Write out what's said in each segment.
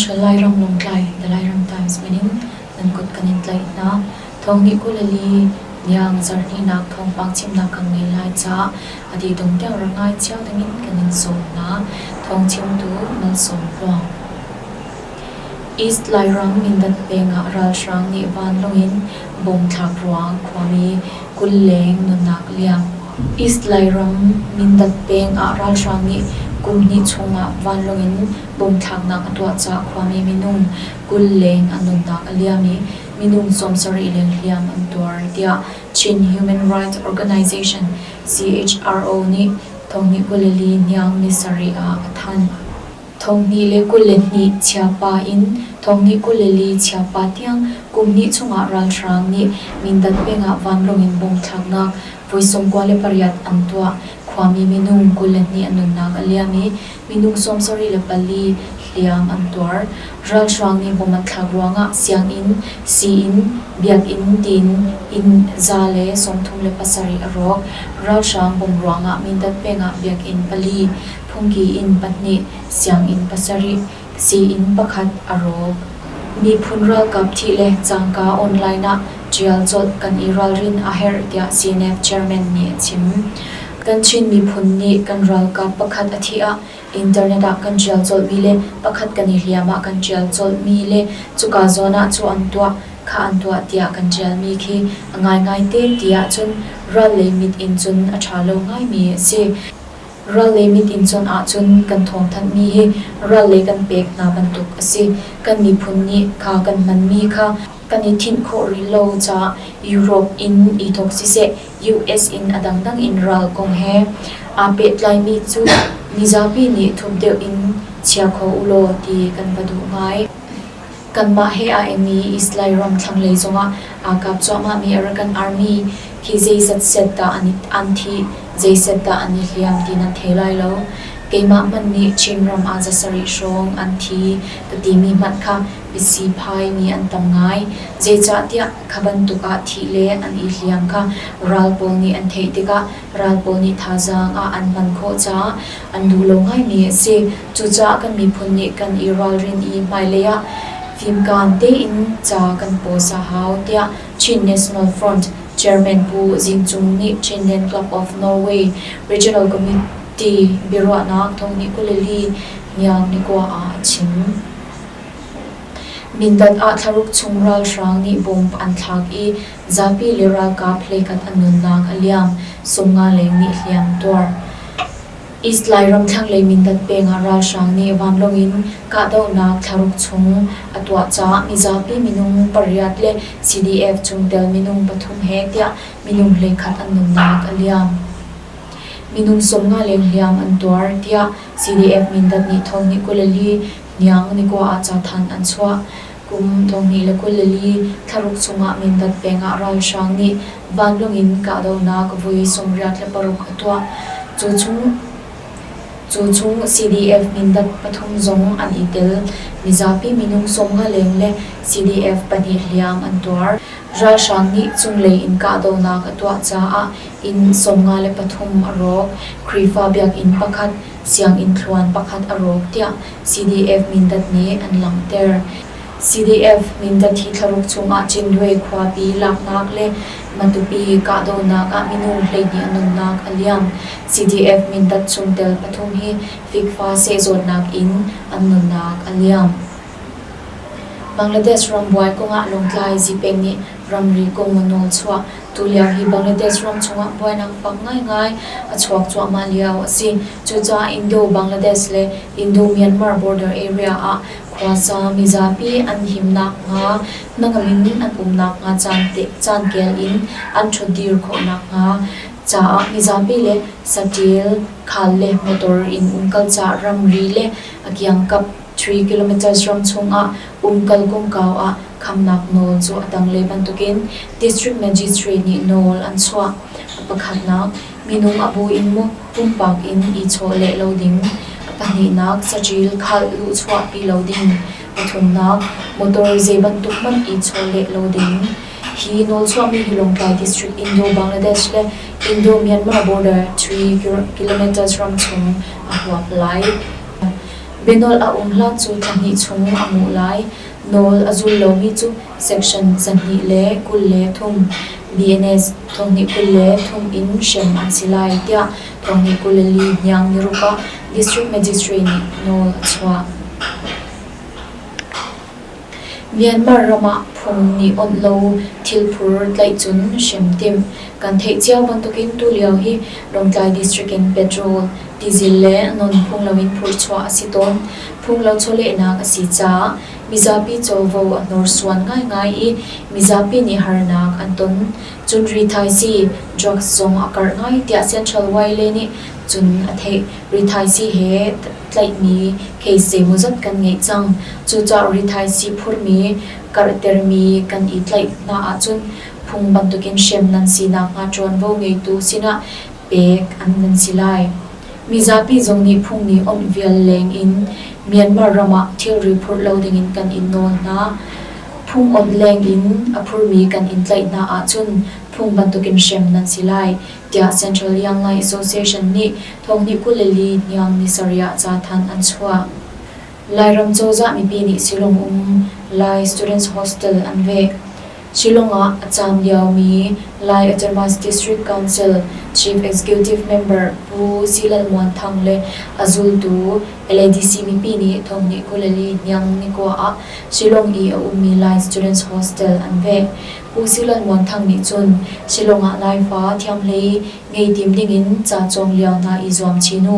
Central Lairam Lawngtlai The Lairam Times min in nan kut kan in tlaih hna. Thawngnih 22 niang zarhhnihnak thawngpang chimnak kan ngei lai caah a dih-dong tiang rak ngai cio dingin kan in sawm hna. Thawngchimtu Malsawm Tluang. East Lairam Mindat peng ah ralhrang nih vanlawng in bomb thlak ruang khuami 20 leng nunnak liam. East Lairam Mindat peng ah ralhrang nih kum hnih chung ah vanlawng in bomb thlaknak a tuah caah khuami minung 20 leng an nunnak a liam i minung 70 leng hliam an tuar tiah Chin Human Rights Organization CHRO nih thonghnih 24 niang ni sarih ah a thanh. 2022 chiapa in 2024 chiapa tiang kum hnih chungah ralhrang nih Mindat peng ah vanlawng in bomb thlaknak voi 98 an tuah. Khuami minung 22 an nunnak a liam i minung 74 hliam an tuar. Ralhrang nih bomb an thlak ruangah sianginn, sii-inn, biakinn tiin inn 137 a rawk. Ralhrang bomb ruangah Mindat peng ah biakinn pali, phungki inn pahnih, sianginn pasarih, sii-inn pakhat a rawk. Miphun ralkap thih le cangka online ah ṭial colh kan i ralrin a herh tiah CNF chairman nih a chim. Kan Chin miphun nih kan ralkap pakhat a thih ah internet ah kan ṭial colhmi le pakhat kan i hliam ah kan ṭial colhmi le cuka zawn ah cu an tuah, kha an tuah tiah kan ṭialmi khi a ngaingai te ti ahcun ral lei mit in cun a ṭha lo ngaimi a si. Ral lei mit in cun ahcun kan thawngthanhmi hi ral lei kan pek hna bantuk a si. Kan miphun nih kha kan hmanmi kha kan i thinh khawh rih lo caah Europe in i thawk siseh, US in a dangdang in ral kong he aa pehtlaimi cu mizapi nih thup deuh in chia kho u law ti kan va duh ngai. Kanmah he aa engmi East Lairam thlanglei zongah aa kap cuahmahmi Arakan Army hi zeizat set dah an thih, zeiset dah an i hliam ti nan thei lai lo. Keimah hmanh nih Chinram ah zasarih hrawng an thi ka timi hmanh kha biasi phaimi an tam ngai. Zeicahtiah kha bantuk ah thih le an i hliam kha ral pawl nih an theih tikah ral pawl nih thazaang ah an hman khawh caah an duh lo ngaimi a si. Cucaah kan miphun nih kan i ralrin i hmailei ah fimkaan tein ca kan post a hau tiah Chin National Front Chairman Pu Zing Cung nih Chinland Club of Norway Regional Committee biaruahnak thonghnih 24 niang nikua ah a chim. Mindat ah thlaruk chung ralhrang nih bomb an thlak i zapi le ralkap hleikhat an nunnak a liam, 50 leng nih hliam tuar. East Lairam thlanglei Mindat peng ah ralhrang nih vanlawng in kahdohnak thlaruk chung a tuah caah mizapi minung pariat le CDF chungtel minung pathum he tiah minung 11 an nunnak a liam. Minung 50 leng hliam an tuar, tiah CDF Mindat nih thawng nih 24 niang nikua ah cathanh an chuah. Kum 2024 thlaruk chungah Mindat peng ah ralhrang nih vanlawng in kahdohnak voi 86 a tuah. Cu chung CDF Mindat pathum zong an i tel. Mizapi minung 50 leng le CDF pahnih hliam an tuar. Ralhrang nih cunglei in kahdohnak a tuah caah inn 53 a rawk. Khrihfa biakinn pakhat, sianginn thluan pakhat a rawk tiah CDF Mindat nih an langhter. CDF Mindat hi thlaruk chungah Cindwe khuapi laknak le Matupi kahdohnak ah minung 12 a nunnak a liam. CDF Mindat chungtel pathum hi fikfa sehzawtnak in an nunnak a liam. Bangladesh ram buai kongah Lawngtlai Zipeng nih ramri kong a nawl chuah. Tulio hi Bangladesh ram chungah buainak fak ngaingai a chuak cuahmah lio a si. Cucaah Indo-Bangladesh le Indo-Myanmar border area ah khuasa mizapi an himnak hnga hnangam in an umnak hnga caankel in an ṭhutdir khawhnak hnga caah mizapi le saṭil, khal le motor in umkal caah ramri le a kiangkap 3 kilometers ram chungah umkal kongkau ah khamnak nawl cu a tanglei bantukin District Magistrate nih nawl an chuah. A pakhatnak, minung a bu in maw pumpak in i chawhleh lo ding. A pahnihnak, saṭil khalh luhchuahpi lo ding. Pathumnak, motor zei bantuk hmanh i chawhleh lo ding. Hi nawlchuahmi hi Lawngtlai District Indo-Bangladesh le Indo-Myanmar border 3 kilometers ram chung a huap lai. Bianawl a um hlan cu thla hnih chung a nguh lai. Nawl a zul lomi cu Section 223 BNS 2023 in hrem an si lai, tiah 2024 hniang niruk ah District Magistrate nih nawl a chuah. Myanmar ram ah phung nih onh lo thilphur tlaih cun hrem timh. Kan theih cio bantukin tulio hi Lawngtlai District in petrol, tizil le non phung loin phurhchuah a si tawn. Phunglo chawlehnak a si caah mizapi covo a hnorsuan ngaingai i mizapi nih harnak an ton. Cun rithaisii, drugs, zong a karh ngai tiah Central Wile nih cun a theih. Rithaisii he tlaihmi case zeimawzat kan ngeih cang. Cucaah rithaisii phurmi, karhtermi kan i tlaih hna ahcun phung bantukin hrem nan si nakhnga ṭuanvo ngeitu sinah pek an nan si lai. Mizapi zong nih phung nih onh vial leng in Myanmar ram ah thilri phurh lo dingin kan in nawl hna. Phung onh leng in a phurmi kan in tlaih hna ahcun phung bantukin hrem nan si lai, tiah Central Young Lai Association nih thonghnih 24 hniang ni sarih ah cathanh an chuah. Lairam cozah mipi nih Shillong um Lai Students Hostel an veh. Shillong ah a caam liomi Lai Autonomous District Council Chief Executive Member Pu Silal Muan Thang le a zultu LADC mipi nih thonghnih 24 hniang nikua ah Shillong i a ummi Lai Students Hostel an veh. Pu Silal Muan Thang nih cun Shillong ah Laifa thiamhlei ngei tim dingin ca cawng lio hna i zuam chin u.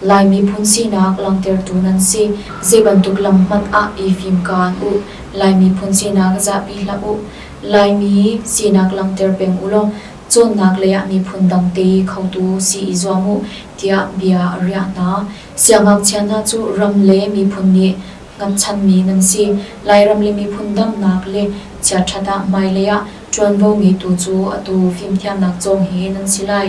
Lai miphun sinak langhtertu nan si. Zei bantuk lam hmanh ah i fimkaan u. Lai miphun sinak zahpi hlah u. Laimi sinak langhter peng u law cawnnak lei ah miphun dang tei khotu si i zuam u, tiah bia a riah hna. Siangngakchia hna cu ram le miphun nih hngatchanmi nan si. Lairam le miphun damnak le chiaṭhat ah hmailei ah ṭuanvo ngeitu cu atu fimthiamnak cawng hi nan si lai.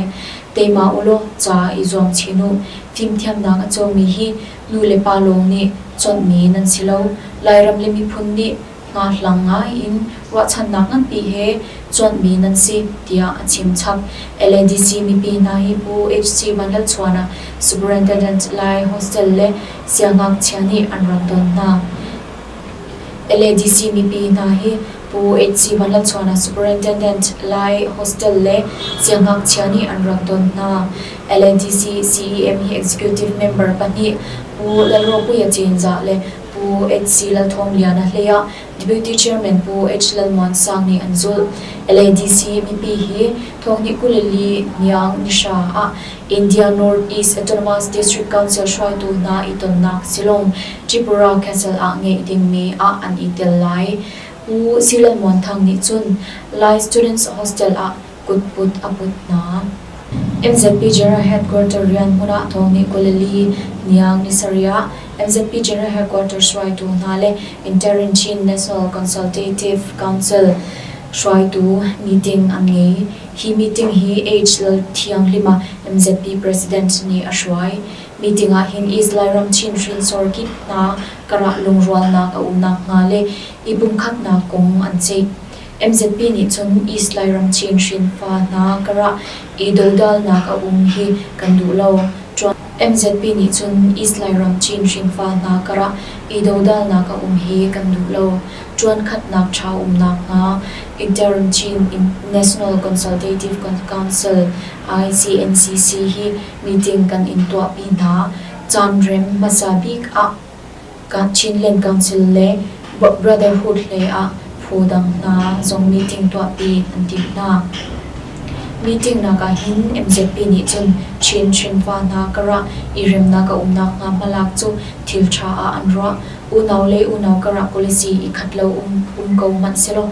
Teima u law ca i zuam chin u. Fimthiamnak a cawngmi hi nu le pa lawng nih chawnhmi nan si lo. Lairam le miphun nih hngahhlang ngai in ruahchannak nganpi he chawnhmi nan si, tiah a chim chap. LADC mipi hna hi Pu HC Vanlalchhuana, Superintendent Lai Hostel le siangngakchia nih an rak don hna. LADC mipi hna hi Pu HC Vanlalchhuana, Superintendent Lai Hostel le siangngakchia nih an rak don hna. LADC CEM hi Executive Member pahnih Pu Lalropuia Cinzah le Pu HC Lalthawmliana hlei ah Deputy Chairman Pu H Lalmuan Sang nih an zulh. LADC mipi hi thonghnih 24 niang nihra ah India North East Autonomous District Council hruaitu hna i tonnak Shillong, Tripura Castle ah ngeih dingmi ah an i tel lai. Pu Silan Muan Thang nih cun Lai Students Hostel ah kutput a put hna. MZP General Headquarter rian hmun ah thonghnih 24 niang ni sarih ah MZP General Headquarter hruaitu hna le Interim Chin National Consultative Council hruaitu meeting an ngei. Hi meeting hi H. Lalthianghlima MZP President nih a hruai. Meeting ah hin East Lairam Chin hrinsor kip hna karah lungrualnak a um nakhnga le i pumkhatnak kong an ceih. MZP nih cun East Lairam Chin hrinfa hna karah i dodalnak a um hi kan duh lo. MZP nih cun East Lairam Chin hrinfa hna karah i dodalnak a um hi kan duh lo. Ṭuankhatnak ṭha um nakhnga Interim Chin National Consultative Council ICNCC hi meeting kan in tuahpi hna. Caanrem hmasa bik ah Chinland Council le Brotherhood hlei ah phu dang hna zong meeting tuahpi an timh hna. Meeting nak ahhin MZP nih cun Chin hrinfa hna karah i remnak a um nakhnga hmalak cu thil ṭha ah an ruah. Unau le unau karah policy i khat lo um ko hmanh sehlaw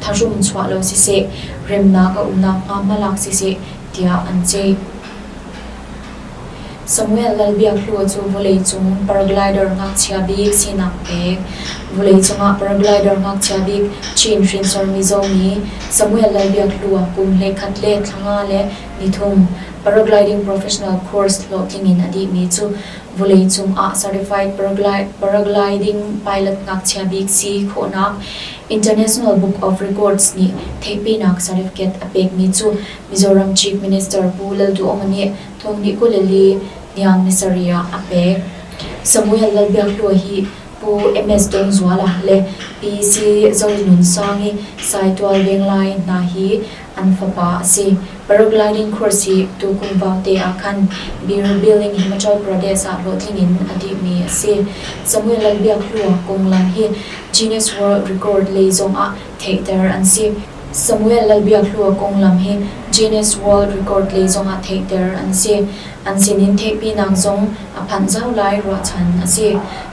thahrum chuah lo siseh, remnak a um nakhnga hmalak siseh tiah an ceih. Samuel Lalbiakhlua cu vawleicung paraglider ngakchia bik sinak pek. Vawleicung ah paraglider ngakchia bik Chin hrinsor Mizo mi Samuel Lalbiakhlua kum 11 le thla nga le nithum paragliding professional course hlawhtling in a dihmi cu vawleicung ah certified paragliding pilot ngakchia bik si khawhnak International Book of Records nih theihpinak certificate a pekmi cu Mizoram Chief Minister Pu Lalduhoma nih thonghnih 24 niang ni sarih ah a pek. Samuel Lalbiakhlua hi Pu MS Dawngzuala le Pi Si Zonunsangi Saitual Venglai hna hi an fapa a si. Paragliding course hi tukum vaute ah khan Bir Billing Himachal Pradesh ah hlawhtling in a dihmi a si. Samuel Lalbiakhlua konglam hi Guinness World Record lei zong ah theihter an si. Samuel Lalbiakhlua konglam hi Guinness World Record lei zong ah theihter an si. An sinin theihpinak zong a phanh zau lai ruahchan a si.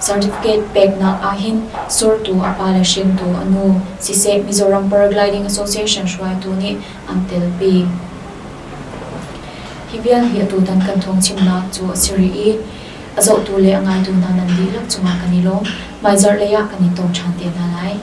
Certificate peknak ahhin surtu a pa le hringtu a nu siseh Mizoram Paragliding Association hruaitu nih an telpi. Hi vial hi atutan kan thawngchimnak cu a si rih i a zohtu le a ngaitu hna nan dihlak cungah kan i lawm. Hmaizarh lei ah kan i tong ṭhan te hna lai.